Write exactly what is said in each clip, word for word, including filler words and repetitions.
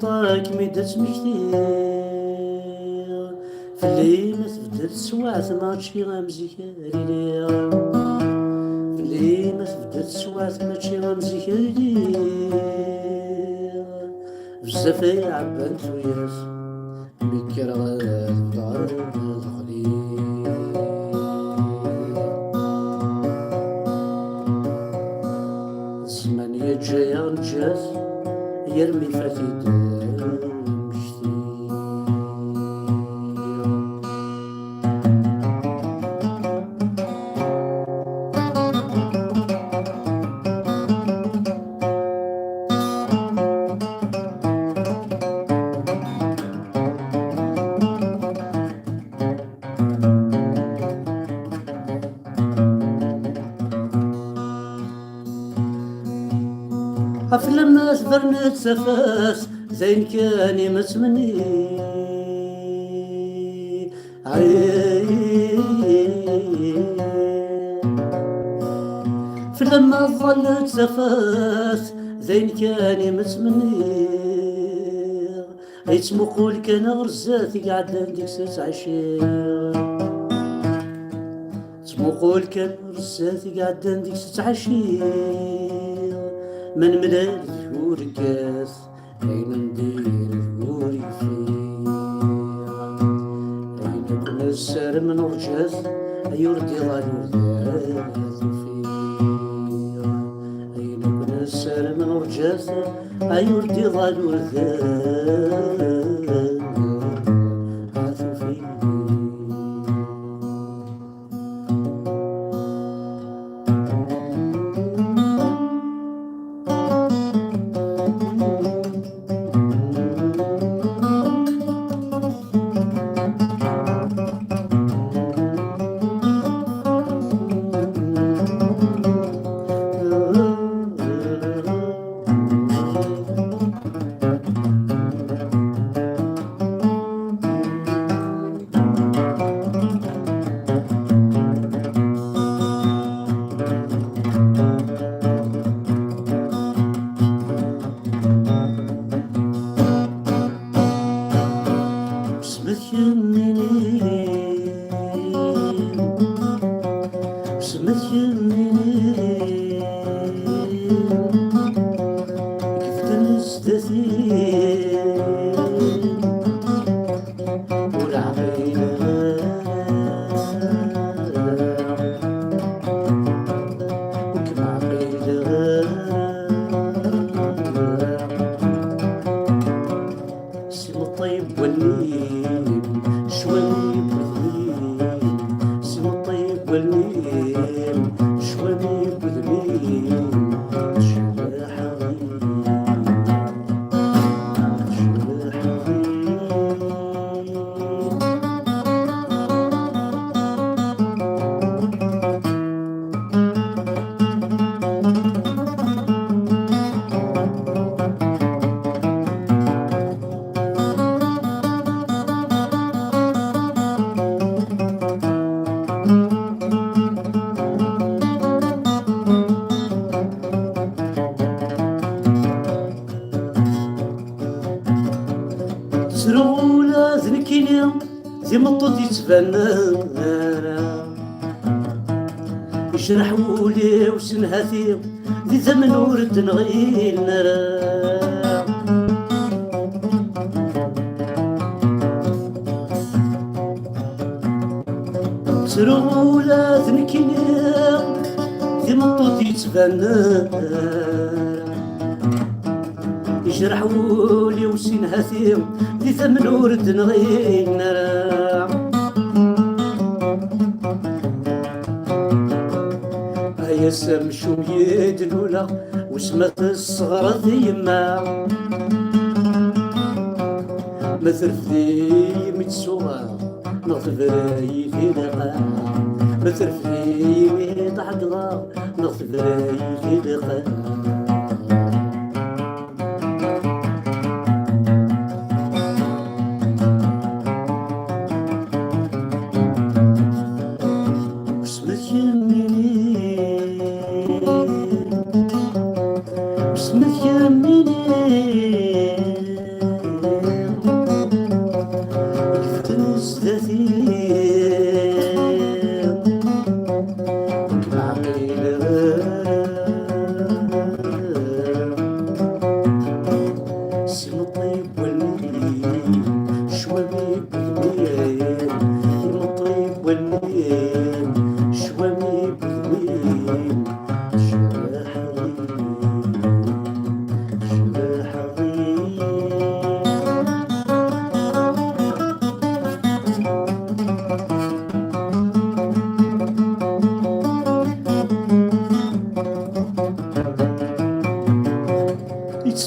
Akken mi d-ttmektiɣ fell-i ma tbeddel teswiɛt, mačči am zik ara iliɣ. Fell-i ma tbeddel teswiɛt, mačči am zik ara iliɣ. Bezzaf ay ɛebban tuyat mi kkreɣ ad bedreɣ dexli. Zzman yeǧǧa-yaɣ neǧǧa-t, yermi fat-id lmekti. Ɣef lamma tbernet tafat, d ayen kan i m-ttmenni. Fell-am ma tḍallet tafat, d ayen kan i m-ttmenniɣ. Yettmuqul kan ɣer zdat i iɛeddan deg-s ttɛiciɣ. Ttmuqul kan ɣer zdat i iɛeddan deg-s ttɛiciɣ. Ma nemlal d urgaz, ayen n dir d ur yeffiɣ. Ayen akk nessarem nurǧa-t, ay ur d-iḍal ur d-tufiɣ. Ayen akk nessarem nurǧa-t, ay ur d-iḍal ur d-tufiɣ. Besmet kemmini, besmet kemmini, giften sdati. Ur ɛqileɣ, ur kem-ɛqileɣ. Si meṭṭi n wallen-im, ccwami n wudem-im. Si meṭṭi n wallen-im, ccwami n wudem-im. Tecbeḥ Ttruɣ ula d nekkini d imeṭṭut yettbanen ara. Yejreḥ wul-iw s nnhati, d idammen ur d-nɣin ara. Ttruɣ ula d nekkini d imeṭṭut yettbanen. Yejreḥ wul-iw s nnhati, d idammen ur d-nɣin ara. Ay ass amcum i d-luleɣ, wis ma tesseɣret yemma. Ma terfed-iyi mi ttsuɣeɣ, neɣ tebra-yi di lqaɛa. Ma terfed-iyi mi ṭeḥgeḍeɣ, neɣ tebra-yi di lqaɛa. Besmet kemmini, besmet kemmini.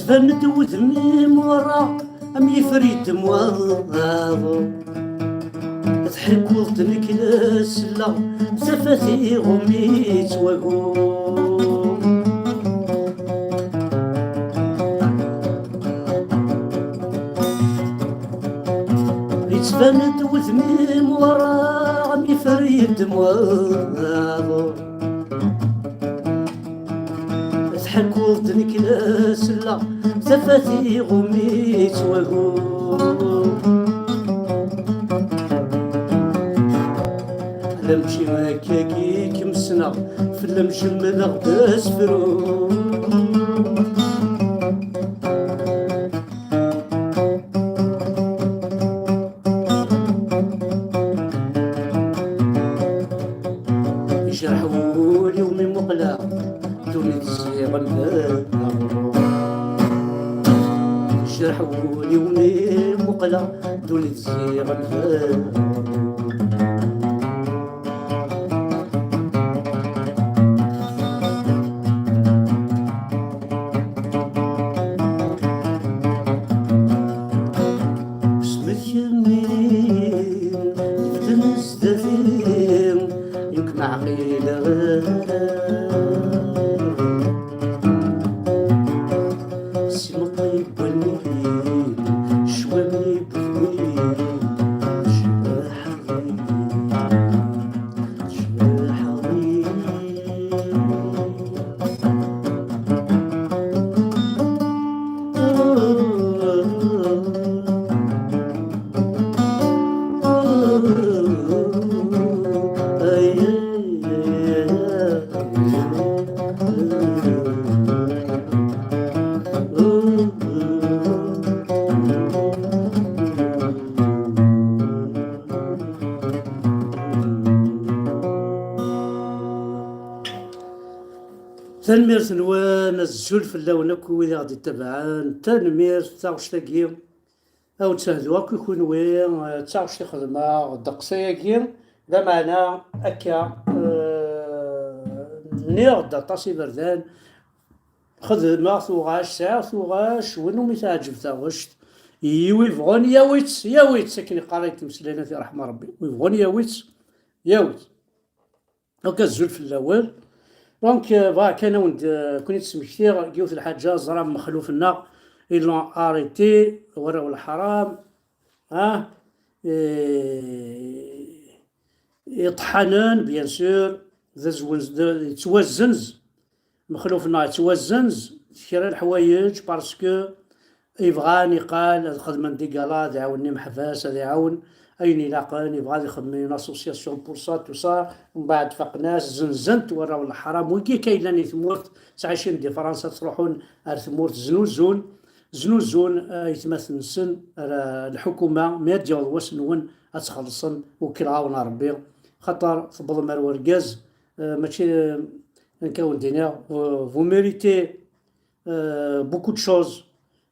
Tban-d wudem-im werra am yifer yeddem waḍ. Tḥekkuḍ-d nekk la selleɣ, tafat iɣummi-tt wagu. Yettban-d wudem-im werra am yifer yeddem waḍ. Tḥekkuḍ-d nekk la selleɣ, tafat iɣummi-tt wagu. Ala mačči akkagi i kem-ssneɣ, fell-am jemmleɣ-d asefru. Yejreḥ wul-iw mi muqleɣ, ddunit ziɣen d aɣrum. Yejreḥ wul-iw mi muqleɣ, ddunit ziɣen d aɣrum. Isem-ik minin, yeften zdat-i, yak ma ɛqileɣ ara. Si meṭṭi n wallen-ik, ccwami n wudem-ik, cbaḥ-ik. Tanemmirt-nwen, azul fell-awen akk wid i ɣ-d-ittabaɛen. Tanemmirt, taɣect-agi. Ad wen-tt-hduɣ akk i kunwi, d taɣect i xedmeɣ ddeqs-agi, lameɛna akka, eh, nniɣ-d aṭas iberdan, xedmeɣ tuɣac, sɛiɣ tuɣac, win umi teɛǧeb taɣect, i wi bɣun yawi-tt, yawi-tt, akken iqqar ay tmeslayin, ad t-iṛḥem Ṛebbi, wi bɣun yawi-tt, yawi-tt. Donc, azul fell-awen. Donc, euh, bɣiɣ kan ad wen-d, euh, kun-id-smektiɣ yiwet n lḥaǧa, ẓram Mexluf-nneɣ, ils l'ont arrêté, warraw leḥram, ah, eh, iṭḥanen, bien sûr, d azwenz-, d, yettwazzenz, Mexluf-nneɣ yettwazzenz kra n leḥwayeǧ parce que yebɣa ad niqal ad xedmen des galas, ad iɛawen imeḥbas, ad iɛawen ayen ilaqen, yebɣa ad ixdem une association pour ça, tout ça, mbeɛd faqen-as, zenzen-t warraw n leḥram, wigi akka yellan i tmurt, ttɛicin di Fransa, ttruḥun ar tmurt, znuzun, znuzun, eh, aytmaten-nsen, ar, eh, lḥukuma, mi ad d-yaweḍ wass-nwen ad txellṣem, wekkel-awen Rebbi, xaṭer tewwḍem ar wergaz, eh, mačči, eh, nekk ad wen-d-iniɣ, vous, vous méritez, euh, beaucoup de choses,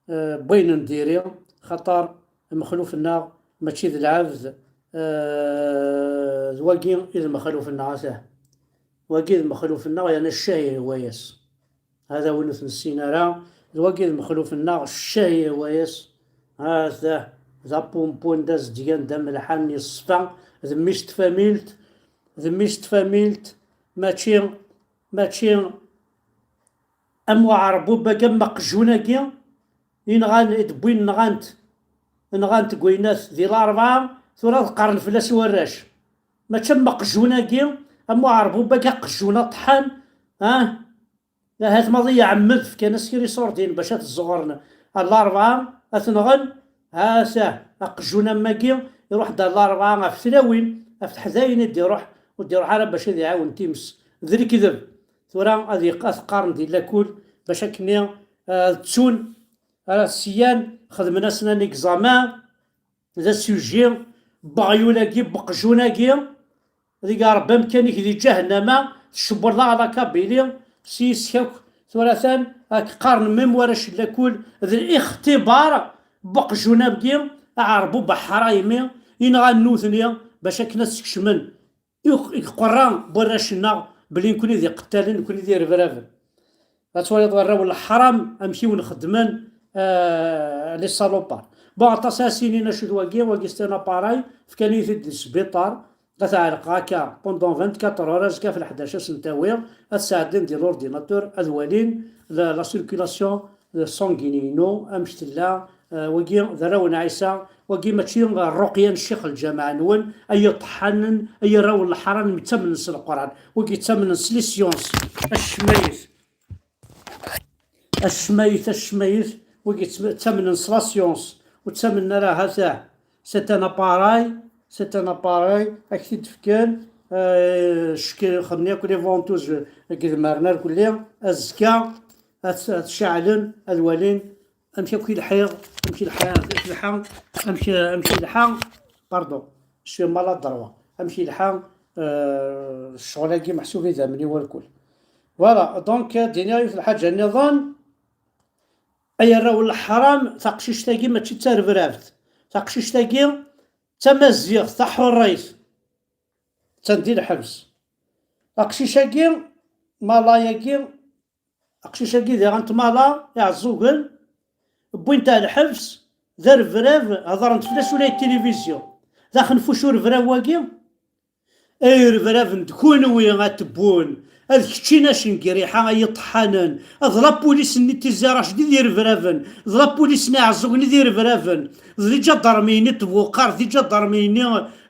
euh, n wayen n diri, xaṭer Mexluf-nneɣ mačči d lɛebd, euh, d wagi i d Mexluf-nneɣ, atah. Wagi d Mexluf-nneɣ, yerna ccah ihwa-yas. Hada win ur t-nessin ara, d wagi d Mexluf-nneɣ, ccah ihwa-yas. Atah, d apumpun, d azedgan, d amelḥan, yeṣfa, d mmi-s n tfamilt, d mmi-s n tfamilt, mačči, mačči am uɛerbub-agi, am aqjun-agi, i nɣan, i d-wwin nɣan-t, nɣan-t deg waynat di Larebɛa, tura ad qqaren fell-as warrac. Mačči am aqjun-agi, am uɛerbub-agi, aqjun aṭḥan, ah, ahat maḍi iɛemmed, fkan-as kra iṣurdiyen bac ad t-zzuɣren ar Larebɛa, ad t-nɣen, ha-t-ah, aqjun am wagi, iruḥ-d ar Larebɛa ɣef tlawin, ɣef teḥdayin i d-iruḥ, ur d-iruḥ ara bac ad iɛawen times. D lekdeb. Tura ad yeq-, ad t-qqaren di lakul, bac akkenni, eh, ad ttun, ara syan, xedmen-asen un examen, d asuji, n weɣyul-agi, n weqjun-agi, deg Ṛebbi amkan-ik di ǧahennama, tcewwleḍ-aɣ la Kabylie, s yis-k akk, tura atan, ad k-qqaren même warrac n lakul, d lixtibar n weqjun-agi, aɛerbub aḥraymi, i nɣan nutni, bac akken ad skecmen i uq-, i uqerra n warrac-nneɣ belli nekni d iqettalen, nekni d irebraben. Ad twaliḍ arraw n leḥram amek i wen-xeddmen, euh, les salopards. Bon, aṭas ara s-inin acu d wagi, wagi c'est un appareil, fkan-iyi-t-id di sbiṭar, la tɛelleq akka pendant vingt-quatre heures, azekka ɣef leḥdac ad sen-t-awiɣ, ad sɛeddin di l'ordinateur, ad walin la, la circulation sanguine-inu, amek tella, euh, wagi d arraw n Ɛisa, wagi mačči rruqya n ccix lǧameɛ-nwen, ay iṭeḥḥanen, ay arraw n leḥram, ttamnen s Leqran, wagi ttamnen s les sciences, acmayet. Acmayet, acmayet, wigi tt-, ttamnen s la science, ur ttamnen ara, ha-t-a, c'est un appareil, c'est un appareil, ad k-t-id-fken, euh, cek-, xedmen akk les ventouses deg idmaren irkelli, azekka ad, ad ceɛlen, ad walin amek akk i lḥiɣ, amek i lḥa, amek i lḥa, amek, amek i lḥa, pardon, je suis malade droit, amek i lḥa, euh, ccɣel-agi meḥsub idammen-iw irkul. Voilà, donc, ad d-iniɣ yiwet lḥaǧa nniḍen, ay arraw n leḥram, taqcict-agi mačči d tarebrabt. Taqcict-agi d tamaziɣt, taḥurrit. Attan di lḥebs. Aqcic-agi, Malay-agi, aqcic-agi diɣen n Tmala, Iɛeẓẓugen, wwin-t ar lḥebs, d arebrab, hedren-d fell-as ula i tilivizyu. D axenfuc urebrab-wagi? Ay irebraben d kunwi ad tewwun, ad keččin acengriḥa ay iṭeḥḥanen, d lapulis-nni n Tizi Rajd i d irebraben, d lapulis n Iɛeẓẓugen i d irebraben, d iǧadarmiyen n Tbuqart, d iǧadarmiyen,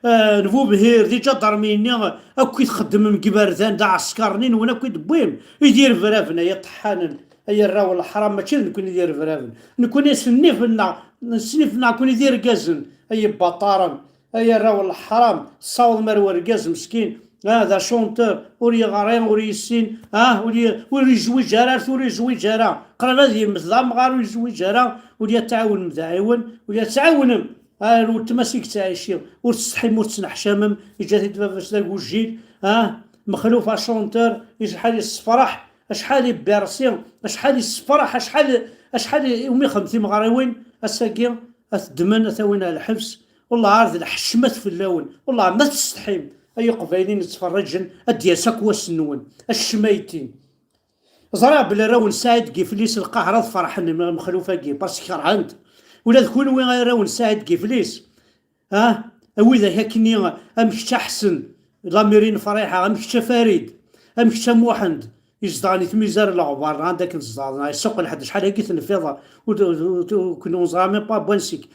eh, n Bubhir, d iǧadarmiyen akk i txeddmem deg iberdan, d aɛeskar-nni-nwen akk i d-tewwim, i d irebraben ay iṭeḥḥanen, ay arraw n leḥram, mačči d nekkni i d irebraben. Nekkni s nnif-nneɣ, s nnif-nneɣ nekkni d irgazen, ay ibaṭaren. Ay arraw n leḥram, tessawḍem ar wergaz meskin, ah, d achanteur, ur yeɣri, ur yessin, ah, ur ye-, ur yezwiǧ ara, ar tura ur yezwiǧ ara. Qrib ad yemmet d amɣar, ur yezwiǧ ara, ur ya tɛawnem d aɛiwen, ur ya tɛawnem ar weltma-s i yettɛici, ur tsetḥim, ur tettneḥcamem, iǧǧa-t-id baba-s d agujil, ah, Mexluf achanteur, acḥal yessefraḥ, acḥal ibersi, acḥal yessefraḥ, acḥal, acḥal umi xdem timeɣriwin, ass-agi ad t-ddmen, ad t-awin ar lḥebs. Wellah ar d lḥecmat fell-awen. Wellah ma tsetḥim, ay iqbayliyen yettferriǧen, ad d-yas akk wass-nwen. Acmaytin. Ẓriɣ belli arraw n Saɛid Giflis Lqahra ad ferḥen Mexluf-agi, parce que kerhen-t. Ula d kunwi ay arraw n Saɛid Giflis, ah, a widak akkenni am kečč a Ḥsen, Lamiri n Friḥa, am kečč a Farid, am kečč a Muḥend, izedɣen i tmizar n leɣbar, anda akken tzedɣeḍ, neɣ i Ssuq Lḥed, acḥal-agi tenfiḍ, ur, ur, ur, ur, ur neẓra même pas n wansi-k.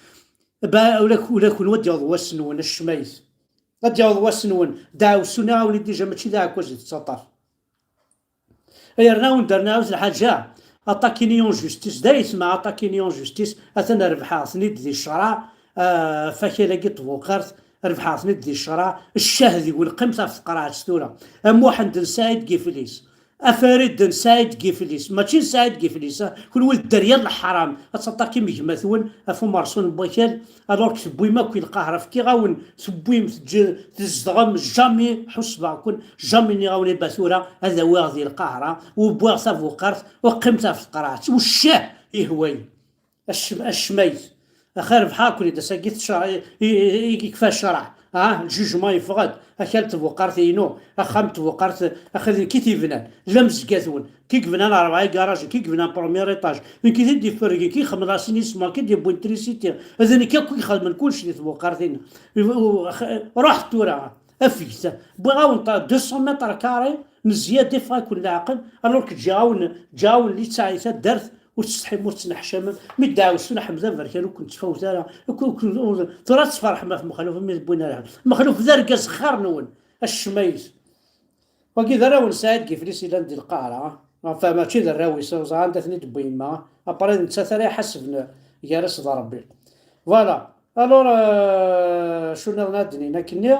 Ba, ula, ula kunwi ad d-yaweḍ wass-nwen, a ccmayt. Ad d-yaweḍ wass-nwen. Ddeɛwessu-nni a wen-id-ija, mačči d aɛekkaz i tettaṭṭaf. Yerna ur d-terna yiwet lḥaǧa. Aṭakini en justice, d ayetma, aṭakini en justice, atan rebḥeɣ-ten-id di ccṛeɛ, ah, ɣef wakal-agi n tbuqart, rebḥeɣ-ten-id di ccṛeɛ, ccah deg-wen, qqimet ɣef tqerɛet tura. A Muḥend n Saɛid Giflis, a Farid n Saɛid Giflis, mačči n Saɛid Giflis, ah, kunwi d dderya n leḥram, ad taṭakim gma-twen ɣef umerṣun n wakal, alors que tewwim akk i Lqahra, fkiɣ-awen, tewwim, teǧǧ-, tzedɣem, jamais ḥusbeɣ-ken, jamais nniɣ-awen, iba tura ad awiɣ di Lqahra, u wwiɣ tabuqart, u qqimet ɣef tqerɛet, u ccah ihwayen. Acm-, acmayt. Axir rebḥeɣ-ken-id, ass-agi tecreɛ, i, i, i, ikfa ccreɛ. Ah, le jugement yeffeɣ-d. Akal tbuqart-inu, axxam tbuqart, axxam d nekk i t-yebnan. Llan mezgat-wen. Ki yebnan rebɛa igarajen, ki yebnan premier étage. D nekk i t-id-iferrgen, ki ixedmen l'assainissement, ki d-yewwin trisiti. D nekk akk i ixedmen kullec di tbuqart-inu. Ruḥet tura, afget. Wwiɣ-awen deux cents mètres carrés n zzyada, yeffeɣ-aken leɛqel, alors que ǧǧiɣ-awen, ǧǧiɣ-awen littseɛ i taddart, ur tsetḥim, ur tettneḥcamem. Mi ddeɛwessu n Ḥmed Aberkan ur ken-ttfawet ara. Ur ken-, ur ken-, ur, tura ad tferḥem ɣef Mexluf, mi d-wwin ara. Mexluf d argaz xir-nwen, a ccmayt. Wagi d arraw n Saɛid Giflis yellan di Lqahra. Enfin, mačči d arraw-is, ẓran anda ten-id-tewwi yemma. Après, d nettat ara iḥasben gar-as d Rebbi. Voilà. Alors, euh, acu nniḍen ad d-inin akkenni?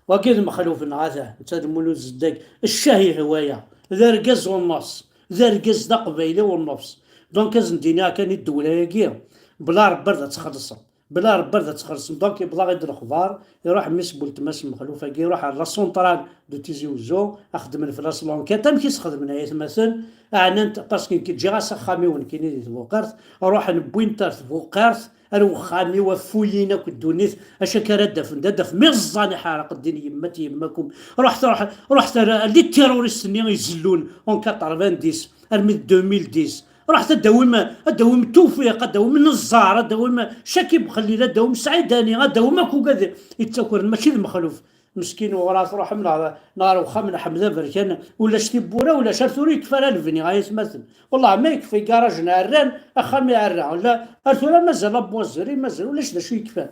Wagi d Mexluf-nneɣ, atan, netta d Mulud Zeddag. Ccah ihwa-yaɣ. D argaz u nnefs. D argaz d aqbayli u nnefs. Donc, ad sen-d-iniɣ kan i ddewla-agi, bla Rebbi ad tt-txellṣem. Bla rebbi ad txellṣem. Donc, yebḍa-ɣ-id lexbar, iruḥ mmi-s n weltma-s n Mexluf-agi, iruḥ ɣer la centrale de Tizi Uzzu, a xedmen fell-as l'enquête. Amek i s-xedmen ay atmaten? Ɛnan-t, parce que nekk ǧǧiɣ-as axxam-iw nekkini di Tbuqirt, ruḥen wwin-t ar Tbuqirt, ar uxxam-iw, affuyin akk ddunit, acu akka ara d-afen? Da d-af mi ẓẓan iḥerq ddin yemma-t yemma-kum. Ruḥet, ruḥet, ruḥet ar, ar les terroristes-nni izellun en quatre-vingt-dix armi d deux mille dix. Ruḥet ad d-tawim, ad d-tawim Tewfiq, ad d-tawim Neẓẓar, ad d-tawim Cakib Xellil, ad d-tawim Saɛid Ani, ad d-tawim akk ugad yettakren, mačči d Mexluf. Meskin, uɣur ara truḥem neɣ, neɣ ar uxxam n Ḥmed Aberkan, ulac tiwwura, ulac, ar tura yekfa ara lebni, ay atmaten. Wellah ma yekfa, igarajen ɛerran, axxam iɛerra. La, ar tura mazal aboiserie, mazal ulac d acu yekfan.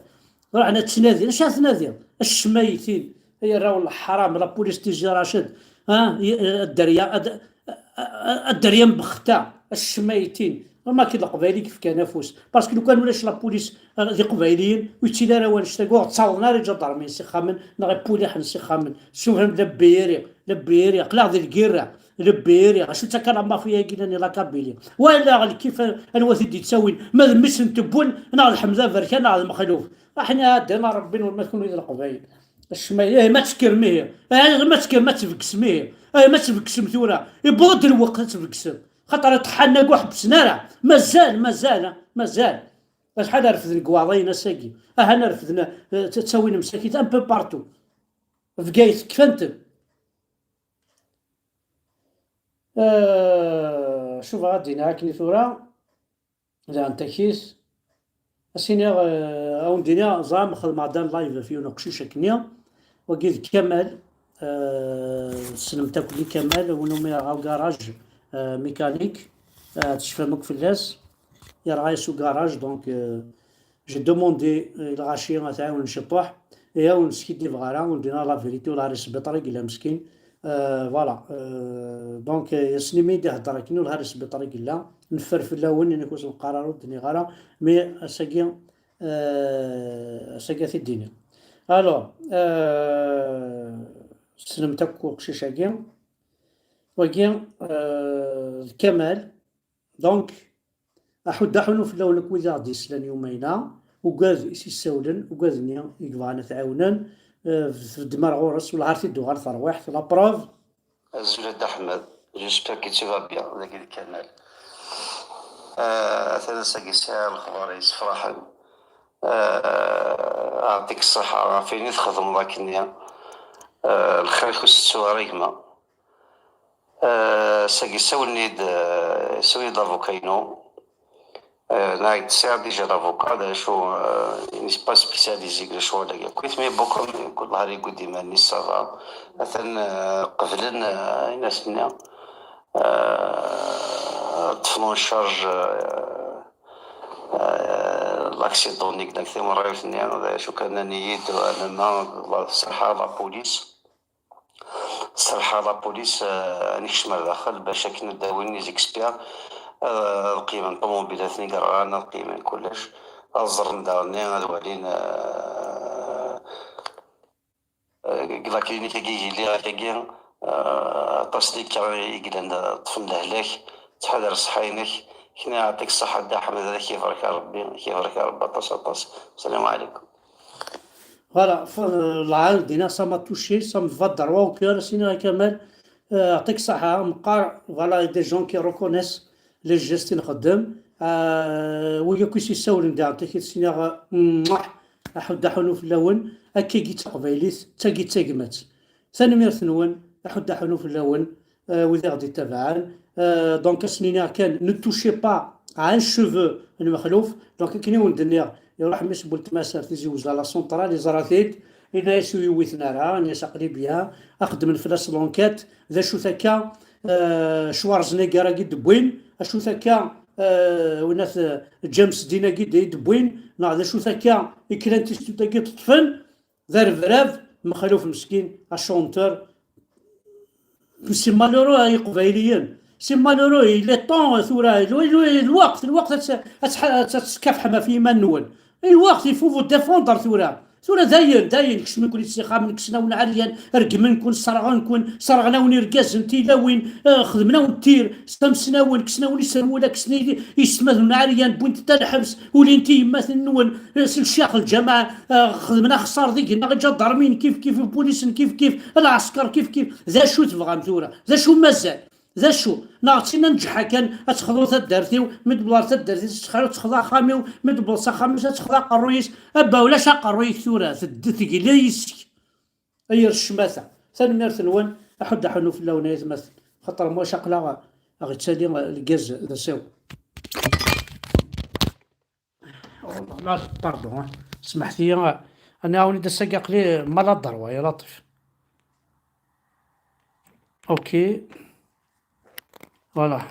Ruḥen ad ttnadin. Acu ara tnadiḍ? A ccmaytin, ay arraw n leḥram, la police Tizi Rached, ha? Y-, a dderya, a d-, a, a, a dderya n bexta, a ccmaytin. Ma k-, d Leqbayel i yefkan afus. Parce que lukan ulac la police, eh, d Iqbayliyen, ur yettili ara wanect-agi, ur ɣ-ttawḍen ara iǧadarmiyen s ixxamen, neɣ ipuliḥen s ixxamen. Sufhem, la biri, la biri, aql-aɣ di lgirra, la biri. Acu d takka la mafia-agi-nni, la Kabylie? Wala lkif anwa t-id-yettawin, ma d mmi-s n Tewwun, neɣ d Ḥmed Aberkan, neɣ d Mexluf. Aḥna ɛeddan a Rebbi, nwen ma tkun d Leqbayel. Acemma, eh, ma ttekkrem ihi. Eh, ma ttekkrem, ma tbegsem ihi. Eh, ma tbegsem tura. Iwweḍ-d lweqt ad tbegsem. Xaṭer iṭeḥḥanen-agi ur ḥebbsen ara. Mazal, mazal, mazal. Acḥal refden deg waḍayen ass-agi. Ahan refden, eh, tt-, ttawin msakit un peu partout. Bgayet kfan-ten. Eh, acu bɣa ad d-iniɣ akken i tura? Daɣen takit, ad s-iniɣ, eh, ad wen-d-iniɣ, ẓram xedmeɣ-d un live ɣef yiwen uqcic akkenni, wagi d Kamal, eh, tessnem-t akkenni Kamal, win umi yerɣa ugaraj, eh, mécanique, eh, tecfam akk fell-as, yerɣa-yas ugaraj, donc, eh, j'ai demandé, eh, i lɣaci ad t-ɛiwnen ciṭuḥ, ihi ur neskiddibeɣ ara, ur d-iniɣ la vérité, ula ɣer isbiṭar i yella meskin, Euh, voilà. Euh, donc, euh, ass-nni mi d-ihedder akken, ur ɣer isbiṭar i yella, neffer fell-awen, ini-k ur s-neqqar ara, ur d-nniɣ ara, mais ass-agi, euh, ass-agi ad t-id-iniɣ. Alors, euh, tessnemt akk uqcic-agi, wagi, euh, d Kamal, donc, aḥuddu aḥunu fell-awen akk wid i ɣ-d-yeslan yumayna, ugad i s-issawlen, ugad-nni i yebɣan ad t-ɛiwnen, eh, tbeddem ar ɣur-s, wellah ar t-id-tuɣal terwiḥt, la preuve. Azul a Dda Ḥmed, j'espère que tu vas bien, dagi d Kamal. Eh, atan ass-agi sɛiɣ lexbar yessefraḥen. Eh, aɛṭik ṣṣeḥḥa ɣef wayen i txedmeḍ akkenni. Eh, lxir-ik ur s-tettu ara gma. Eh, ass-agi ssawlen-iyi-d, eh, ssawlen-iyi-d l'avocat-inu. Eh, nniɣ-ak-d sɛiɣ déjà l'avocat, d acu, eh, il n'est pas spécialisé deg lecɣal-agi akk. Mais bon, comme, comme hari yewwi-d iman-is, ça va. Atan, eh, qeblen, eh, ayen as-nniɣ. Eh, ṭṭfen en charge, eh, eh, l'accident-nni deg timerɣiwt-nni, d acu kan, nnan-iyi-d, nnan-, la, ṣṣeḥḥa, la police. Ṣṣeḥḥa, la police, eh, ad nekcem ar daxel bac akken ad d-awin les experts, eh, ad qqimen ṭumubilat-nni yerɣan, ad qqimen kullec, ad ẓren daɣen, ad walin, eh, eh, deg la clinique-agi i lliɣ akkagi, eh, aṭas n yikka i yellan da, ṭṭfen lehlak, ttḥadar ṣṣeḥḥa-inek, kni yeɛṭik ṣṣeḥḥa Dda Ḥmed, ad ak-ibarek Rebbi, ad ak-ibarek Rebbi aṭas, aṭas. Salam ɛlikum. Voilà, f-, euh, là, dinna, ça m'a touché, ça me va droit au cœur, sina Kamal, euh, yeɛṭik ṣṣeḥḥa, meqqar, voilà, il y a des gens qui reconnaissent les gestes i nxeddem. Euh, wigi akk i s-issawlen daɣen, takit sina, euh, mwah, aḥuddu aḥunu fell-awen, akkagi d taqbaylit, d tagi d tagmat. Tanemmirt-nwen, aḥuddu aḥunu fell-awen, euh, wid i ɣ-d-ittabaɛen. Euh, donc, ad sen-iniɣ kan, ne touchez pas à un cheveu n Mexluf. Donc, akken i wen-d-nniɣ, iruḥ mmi-s n weltma-s ar Tizi Uzzu, la centrale, iẓra-t-id, yenna-yas ur yi-wwiten ara, yenna-yas aql-i bien, ad xeddmen fell-as l'enquête, d acu-t akka, euh, Schwarzenegger-agi d-wwin, acu-t akka, euh, winat, euh, James Dean-agi d-, d-wwin, neɣ d acu-t akka i Clint Eastwood-agi d-ṭṭfen, d arebrab, Mexluf meskin, achanteur. C'est malheureux, ay Iqbayliyen. C'est malheureux, il est temps, tura, il, il, lweqt, lweqt ad t-, ad t-, ad teskafḥem ɣef yiman-nwen. Lweqt, il faut vous défendre tura. Tura dayen, dayen, kecmen-ken-id s ixxamen, kksen-awen ɛeryan, regmen-ken, sserɣen-ken, sserɣen-awen irgazen, tilawin, eh, xedmen-awen tir, ssamsen-awen, kksen-awen iserwula, kksen i-, isetmaten ɛeryan, wwin-tent ɣer lḥebs, ulin tiyemmatin-nwen, eh, s lecyax lǧameɛ, eh, xedmen axeṣṣar deg-neɣ, iǧadarmiyen kif kif, ipulisen kif kif, lɛesker kif kif. D acu tebɣam tura? D acu mazal? D acu? Neɣ d tinna n ǧeḥḥa kan, ad texḍu taddart-iw, mi d-wweḍ ɣer taddart-is, ad texḍu axxam-iw, mi d-wweḍ s axxam-is, ad texḍu aqerruy-is? Abba, ulac aqerruy-ik tura, tedd-, tegla yes-k. Ay yir ccmata. Tanemmirt-nwen, aḥudd aḥunnu fell-awen, ay atmaten. Xaṭer mwac aql-aɣ aɣ-ittali lgaz d asaw. Oh, la, pardon, hein. Smeḥt-iyi, ah. Ad nɛawen-id ass-agi aql-i malade, wa, ya Laṭif. Ok. Voilà.